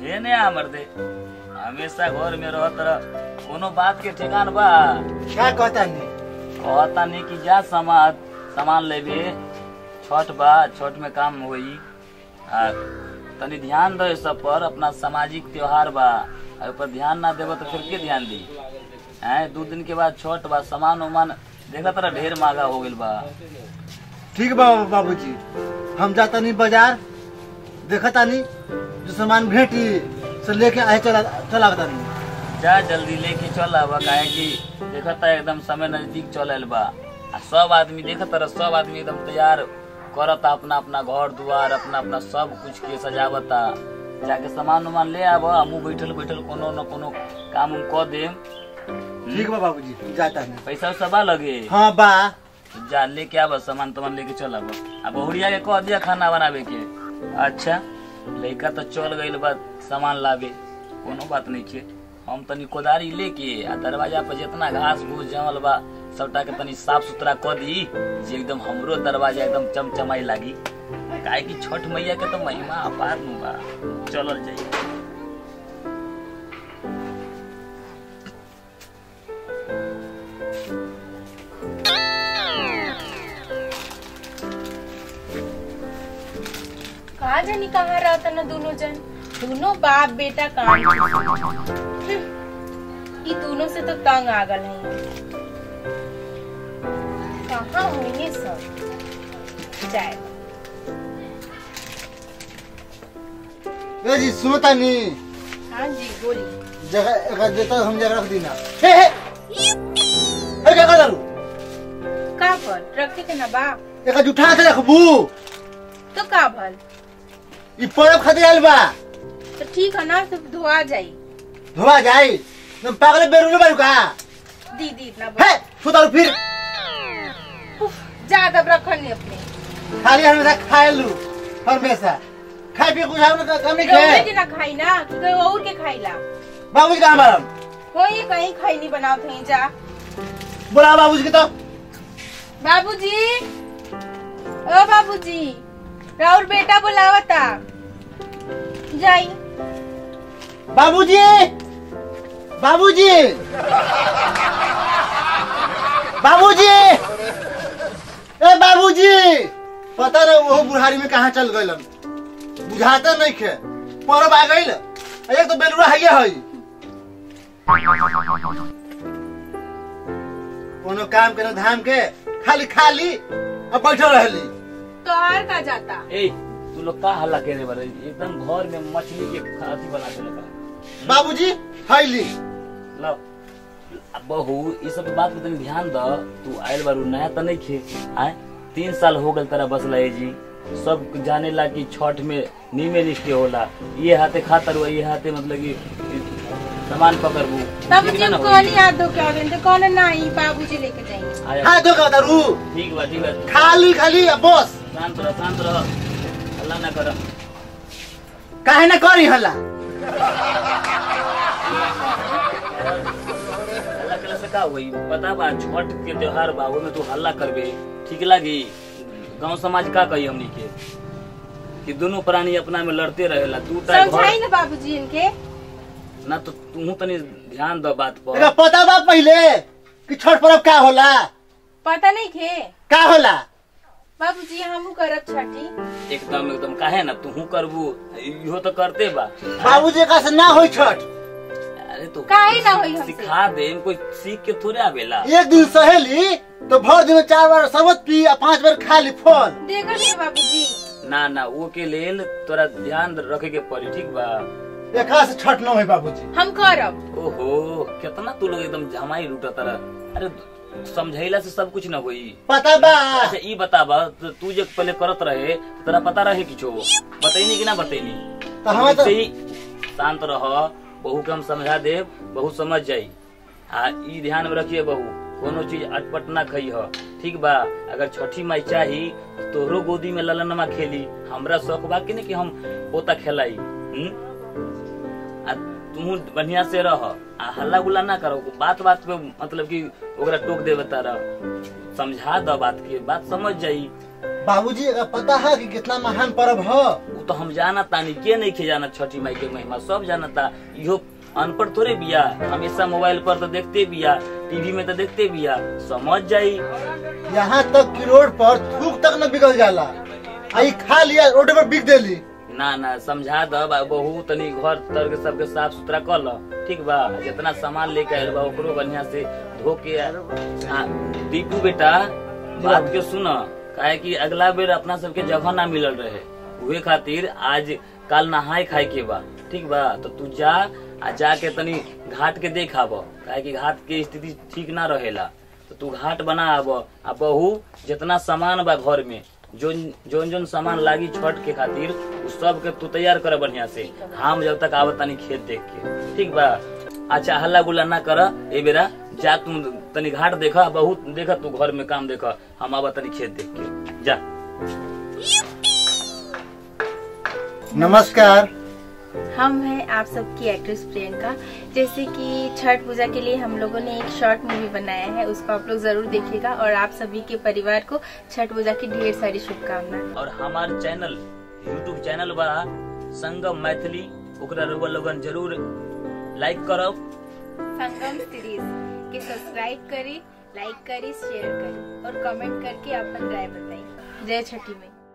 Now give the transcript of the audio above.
हे ने हमर दे हमेशा घर में रहत रह, कोनो बात के ठिकान बा। क्या कहता नहीं? कहता नहीं कि जा सामान लेबे, छठ बा, छठ में काम होई। आ तनी ध्यान दो सब पर, अपना सामाजिक त्योहार बा, आ पर ध्यान ना देबो तो फिर के ध्यान दी? हैं 2 दिन के बाद छठ बा, सामान उमान देखा तोरा ढेर महंगा हो गेल बा। ठीक बा बाबूजी, हम जाता नहीं बाजार, देखता नहीं जो सामान भेटी से लेके आए चला चला नहीं। जा जल्दी लेके चल आवा, काहे कि देखता एकदम समय नजदीक चल आयल बा। आ सब आदमी देखत रह, सब आदमी एकदम तैयार करता अपना अपना घर दुआर, अपना अपना सब कुछ के सजावता। जाके सामान उमान ले आब, हमू बैठल बैठल कोनो न कोनो काम उम क देम। ठीक बा बाबूजी, जाता नहीं। पैसा उसा लगे? हाँ बा। जा लेके आब सामान तमान लेके चल आब। आ बहुरिया के कह दिया खाना बनावे के। अच्छा लड़का तो चल गइल बा सामान लावे, कोनो बात नहीं छे। हम तनी कोदारी लेके आ दरवाजा पर जितना घास फूस जमल बा सबटा के तनी साफ सुथरा क दी, जे एकदम हमरो दरवाजा एकदम चमचमाई लागी। काहे कि छठ मैया के तो महिमा अपार नु बा। चलल जाई। कहाँ जानी कहाँ रहता ना दोनों जन, दोनों बाप बेटा काम ये दोनों से तो तंग आ गए हैं। कहाँ होंगे सब जाए। ए जी सुनता नहीं? हाँ जी बोली। जगह देता हम जगह रख दीना। हे हे ए क्या कर रू? का भल रखे के ना बा? एक जुठा से रखबू तो का भल? ई परब खातिर आइल बा। तो ठीक है ना, सब धोआ जाई। धोआ जाई? तुम पागल बेरुले बारू का? दीदी इतना हे सुतारू फिर। जा तब रखनी अपने। खाली हमेशा खाए लू, हमेशा खाए पी कुछ हम कम नहीं खाए। के ना खाई ना कि कोई और के खाईला। बाबूजी कहां बारम? कोई कहीं खाई नहीं बनावत है। जा बोला बाबूजी के तो। बाबूजी, ओ बाबूजी, राउर बेटा बुलावता। जाई। बाबूजी, बाबूजी, बाबूजी, ए बाबूजी, पता रहा वो बुढ़ारी में कहाँ चल गइलन, बुझाता नहीं खे। परब आ गइल, एक तो बेलुरा है है। कोनो काम के न धाम के, खाली खाली अब बैठल रहली। तोहार का जाता? ए तू लोग का हल्ला करे बारे, एकदम घर में मछली के अथी बना देले बा। बाबूजी हैली लो बहू, ई सब बात पे तनी ध्यान द। तू आयल बारू नया त नहीं खे, आए 3 साल हो गल तेरा बसला जी। सब जाने ला कि छठ में नीमे निष्ठे होला, ये हाथे खातर ये हाथे मतलब कि सामान पकड़बू। तब जी कौन हाथ धो के आवे तो कौन नहीं बाबूजी लेके जाएंगे। हाथ धो के उतारू। ठीक बा ठीक बा, खाली खाली बस। शांत रह शांत रह, हल्ला ना कर। काहे ना करी हल्ला? हल्ला करे से का होई पता बा? छठ के त्योहार बा, ओमे तू हल्ला करबे ठीक लागी? गांव समाज का कही हमनी के कि दोनों प्राणी अपना में लड़ते रहेला। तू समझाई ना बाबूजी इनके ना, तो तू तनी ध्यान दो बात पर। एकरा पता बा पहले कि छठ पर्व का होला? पता नहीं खे का होला। बाबूजी हमू करब छठी। एकदम एकदम काहे ना तू करबू, इहो तो करते बा। बाबूजी का से ना होई छठ। अरे तो काहे ना होई? हमसे सिखा दे, कोई सीख के थोड़े आवेला। एक दिन सहेली तो भर दिन में 4 बार शरबत पी आ 5 बार खा ली फल। देखल नहीं बाबूजी। ना ना वो के लेल तोरा ध्यान रखे के पड़ी, ठीक बा? एकरा से छठ न होई बाबूजी। हम करब। ओहो कितना तू लोग एकदम झमाई लूटा तारा। अरे समझैला से सब कुछ न होई। पता बा। अच्छा ई बताबा, तू जे पहले करत रहे तोरा पता रहे किछो? बतैनी कि ना बतैनी? तो हम तो शांत रह, बहू के हम समझा देब, बहू समझ जाई। आ ई ध्यान में रखिए बहू, कोनो चीज अटपट ना खई ह, ठीक बा? अगर छठी माई चाही तोहरो गोदी में ललनमा खेली, हमरा शौक बा कि नहीं कि हम पोता खेलाई। आ तू बढ़िया से रह आ हल्ला गुल्ला ना करो, बात बात पे मतलब कि ओकरा टोक देवे तारा, समझा the बात के, बात समझ जाई। बाबूजी पता है कि कितना महान पर्व है? वो तो हम जाना तानी, के नहीं खे जाना छठी माई के महिमा, सब जानता। इहो अनपढ़ थोड़े बिया, हमेशा मोबाइल पर तो देखते बिया, टीवी में तो देखते बिया, समझ जाई। यहाँ तक कि रोड पर थूक तक न बिगल जाला, आई खा लिया रोड पर बिक देली। ना ना समझा दब बहू, तनी घर तर के सबके साफ सुथरा कर ल, ठीक बा? जितना सामान लेके आयल बा ओकरो बढ़िया से धो के। हाँ दीपू बेटा बात के सुन, काहे कि अगला बेर अपना सबके जगह ना मिलल रहे, उहे खातिर आज काल नहाय खाए के बा, ठीक बा? तो तू जा आ जाके तनी घाट के देख आब, काहे कि घाट के स्थिति ठीक ना रहेला, तो तू घाट बना आब। आ बहू जितना सामान बा घर में, जोन जोन जोन सामान लागी छठ के खातिर, उ सब के तू तैयार कर बढ़िया से, हम जब तक आवत तनी खेत देख के, ठीक बा? अच्छा हल्ला गुल्ला ना कर ए बेरा, जा तू तनी घाट देखा, बहुत देखा तू घर में काम देखा, हम आवत तनी खेत देख के, जा। नमस्कार, हम हैं आप सबकी एक्ट्रेस प्रियंका। जैसे कि छठ पूजा के लिए हम लोगों ने एक शॉर्ट मूवी बनाया है, उसको आप लोग जरूर देखिएगा और आप सभी के परिवार को छठ पूजा की ढेर सारी शुभकामनाएं। और हमारे चैनल यूट्यूब चैनल बा संगम मैथिली, ओकरा रउआ लोगन जरूर लाइक करब। संगम सीरीज के सब्सक्राइब करी, लाइक करी, शेयर करी और कमेंट करके अपन राय बताई। जय छठी मैया।